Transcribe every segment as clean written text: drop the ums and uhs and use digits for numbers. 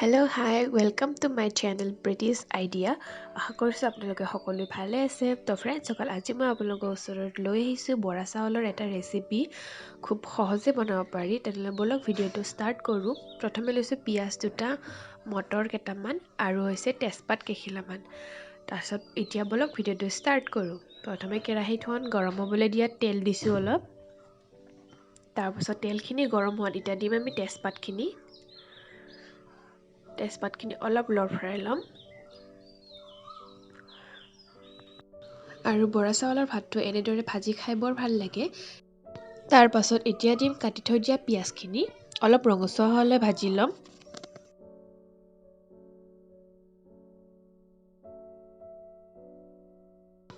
Hello hi welcome to my channel British idea. আশা কৰিছোঁ আপোনালোকে সকলোৱে ভালে আছে। তো ফ্ৰেণ্ডছসকল, আজি মই আপোনালোকৰ ওচৰত লৈ আহিছোঁ বৰা চাউলৰ এটা ৰেচিপি, খুব সহজে বনাব পাৰি। তেনেহ'লে ব'লক ভিডিঅ'টো ষ্টাৰ্ট কৰোঁ। প্ৰথমে লৈছোঁ পিঁয়াজ দুটা, মটৰ কেইটামান আৰু হৈছে তেজপাত কেইখিলামান। তাৰপিছত এতিয়া ব'লক ভিডিঅ'টো ষ্টাৰ্ট কৰোঁ। প্ৰথমে কেৰাহীখন গৰম হ'বলৈ দিয়া তেল দিছোঁ অলপ। তাৰপাছত তেলখিনি গৰম হোৱাত এতিয়া দিম আমি তেজপাতখিনি। তেজপাতখিনি অলপ লৰফৰাই ল'ম। আৰু বৰা চাউলৰ ভাতটো এনেদৰে ভাজি খাই বৰ ভাল লাগে। তাৰপাছত এতিয়া দিম কাটি থৈ দিয়া পিঁয়াজখিনি, অলপ ৰঙচুৱা হ'লে ভাজি ল'ম।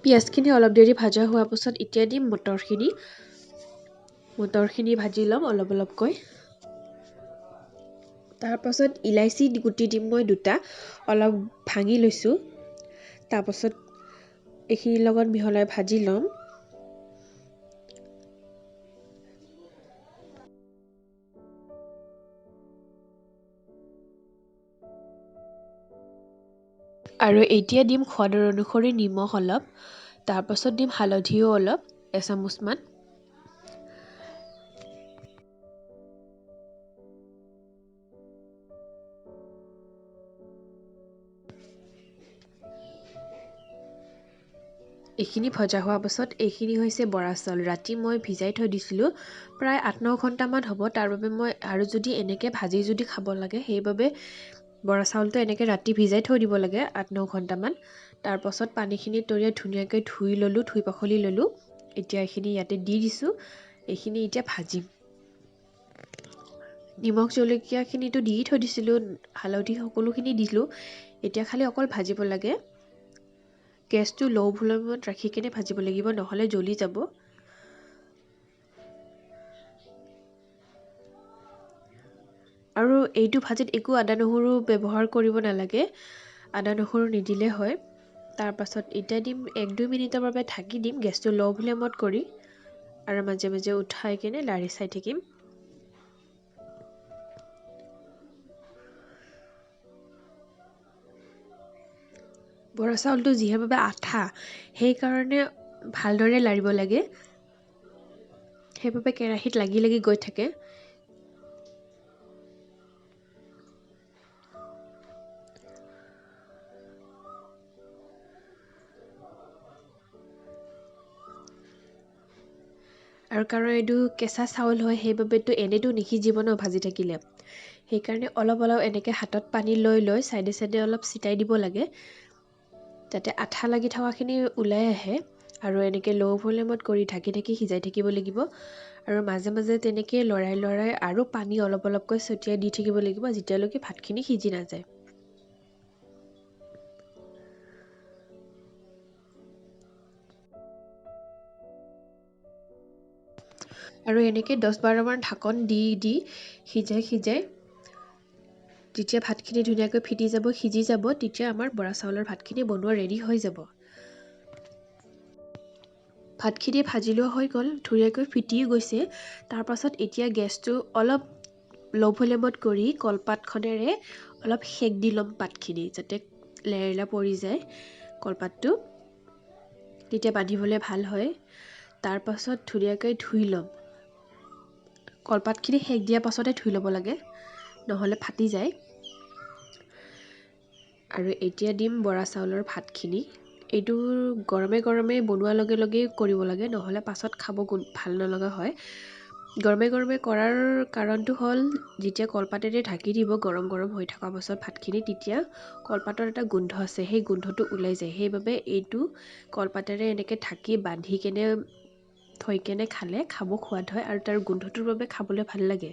পিঁয়াজখিনি অলপ দেৰি ভাজা হোৱাৰ পাছত এতিয়া দিম মটৰখিনি। মটৰখিনি ভাজি ল'ম অলপ অলপকৈ। তাৰপাছত ইলাচি গুটি দিম মই দুটা, অলপ ভাঙি লৈছোঁ। তাৰপাছত এইখিনিৰ লগত মিহলাই ভাজি ল'ম। আৰু এতিয়া দিম সোৱাদৰ অনুসৰি নিমখ অলপ। তাৰপাছত দিম হালধিও অলপ, এচামুচমান। এইখিনি ভজা হোৱাৰ পাছত এইখিনি হৈছে বৰা চাউল। ৰাতি মই ভিজাই থৈ দিছিলোঁ, প্ৰায় 8-9 ঘণ্টামান হ'ব। তাৰ বাবে মই আৰু যদি এনেকৈ ভাজি যদি খাব লাগে, সেইবাবে বৰা চাউলটো এনেকৈ ৰাতি ভিজাই থৈ দিব লাগে 8-9 ঘণ্টামান। তাৰপাছত পানীখিনি তৰিয়াই ধুনীয়াকৈ ধুই ল'লোঁ, ধুই পাখলি ল'লোঁ। এতিয়া এইখিনি ইয়াতে দি দিছোঁ। এইখিনি এতিয়া ভাজিম। নিমখ জলকীয়াখিনিতো দি থৈ দিছিলোঁ, হালধি সকলোখিনি দিলোঁ। এতিয়া খালি অকল ভাজিব লাগে। গেছটো ল' ভলিউমত ৰাখি কেনে ভাজিব লাগিব, নহ'লে জ্বলি যাব। আৰু এইটো ভাজিত একো আদা নহৰু ব্যৱহাৰ কৰিব নালাগে, আদা নহৰু নিদিলে হয়। তাৰপাছত এতিয়া দিম 1-2 মিনিটৰ বাবে ঢাকি দিম গেছটো ল' ভলিউমত কৰি, আৰু মাজে মাজে উঠাই কেনে লাৰি চাই থাকিম। বৰা চাউলটো যিহেতু বাবে আঠা, সেইকাৰণে ভালদৰে লাৰিব লাগে, সেইবাবে কেৰাহীত লাগি লাগি গৈ থাকে। আৰু কাৰণ এইটো কেঁচা চাউল হয়, সেইবাবেতো এনেইতো নিসিজিব ন ভাজি থাকিলে, সেইকাৰণে অলপ অলপ এনেকৈ হাতত পানী লৈ লৈ চাইডে চাইডে অলপ ছিটাই দিব লাগে, যাতে আঠা লাগি থকাখিনি ওলাই আহে। আৰু এনেকৈ ল' ভলিউমত কৰি ঢাকি ঢাকি সিজাই থাকিব লাগিব। আৰু মাজে মাজে তেনেকৈ লৰাই লৰাই আৰু পানী অলপ অলপকৈ ছটিয়াই দি থাকিব লাগিব, যেতিয়ালৈকে ভাতখিনি সিজি নাযায়। আৰু এনেকৈ 10-12মান ঢাকন দি দি সিজাই সিজাই যেতিয়া ভাতখিনি ধুনীয়াকৈ ফিটি যাব, সিজি যাব, তেতিয়া আমাৰ বৰা চাউলৰ ভাতখিনি বনোৱা ৰেডি হৈ যাব। ভাতখিনি ভাজি লোৱা হৈ গ'ল, ধুনীয়াকৈ ফিটিও গৈছে। তাৰপাছত এতিয়া গেছটো অলপ ল' ভলিউমত কৰি কলপাতখনেৰে অলপ সেক দি ল'ম পাতখিনি, যাতে লেৰেলা পৰি যায় কলপাতটো, তেতিয়া বান্ধিবলৈ ভাল হয়। তাৰপাছত ধুনীয়াকৈ ধুই ল'ম। কলপাতখিনি সেক দিয়াৰ পাছতে ধুই ল'ব লাগে, নহ'লে ফাটি যায়। আৰু এতিয়া দিম বৰা চাউলৰ ভাতখিনি। এইটো গৰমে গৰমে বনোৱাৰ লগে লগেই কৰিব লাগে, নহ'লে পাছত খাব ভাল নলগা হয়। গৰমে গৰমে কৰাৰ কাৰণটো হ'ল, যেতিয়া কলপাতেৰে ঢাকি দিব গৰম গৰম হৈ থকা পাছত ভাতখিনি, তেতিয়া কলপাতৰ এটা গোন্ধ আছে, সেই গোন্ধটো ওলাই যায়। সেইবাবে এইটো কলপাতেৰে এনেকৈ ঢাকি বান্ধি কেনে থৈ কেনে খালে খাব সোৱাদ হয়, আৰু তাৰ গোন্ধটোৰ বাবে খাবলৈ ভাল লাগে।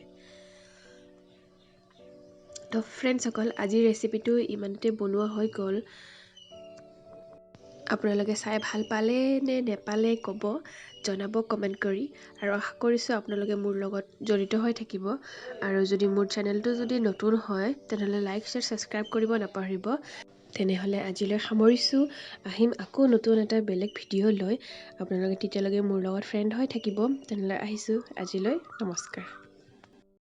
তো ফ্ৰেণ্ডছসকল, আজিৰ ৰেচিপিটো ইমানতে বনোৱা হৈ গ'ল। আপোনালোকে চাই ভাল পালে নে নেপালে ক'ব, জনাব কমেণ্ট কৰি। আৰু আশা কৰিছোঁ আপোনালোকে মোৰ লগত জড়িত হৈ থাকিব। আৰু যদি মোৰ চেনেলটো যদি নতুন হয়, তেনেহ'লে লাইক শ্বেয়াৰ ছাবস্ক্ৰাইব কৰিব নাপাহৰিব। তেনেহ'লে আজিলৈ সামৰিছোঁ। আহিম আকৌ নতুন এটা বেলেগ ভিডিঅ' লৈ। আপোনালোকে তেতিয়ালৈকে মোৰ লগত ফ্ৰেণ্ড হৈ থাকিব। তেনেহ'লে আহিছোঁ আজিলৈ, নমস্কাৰ।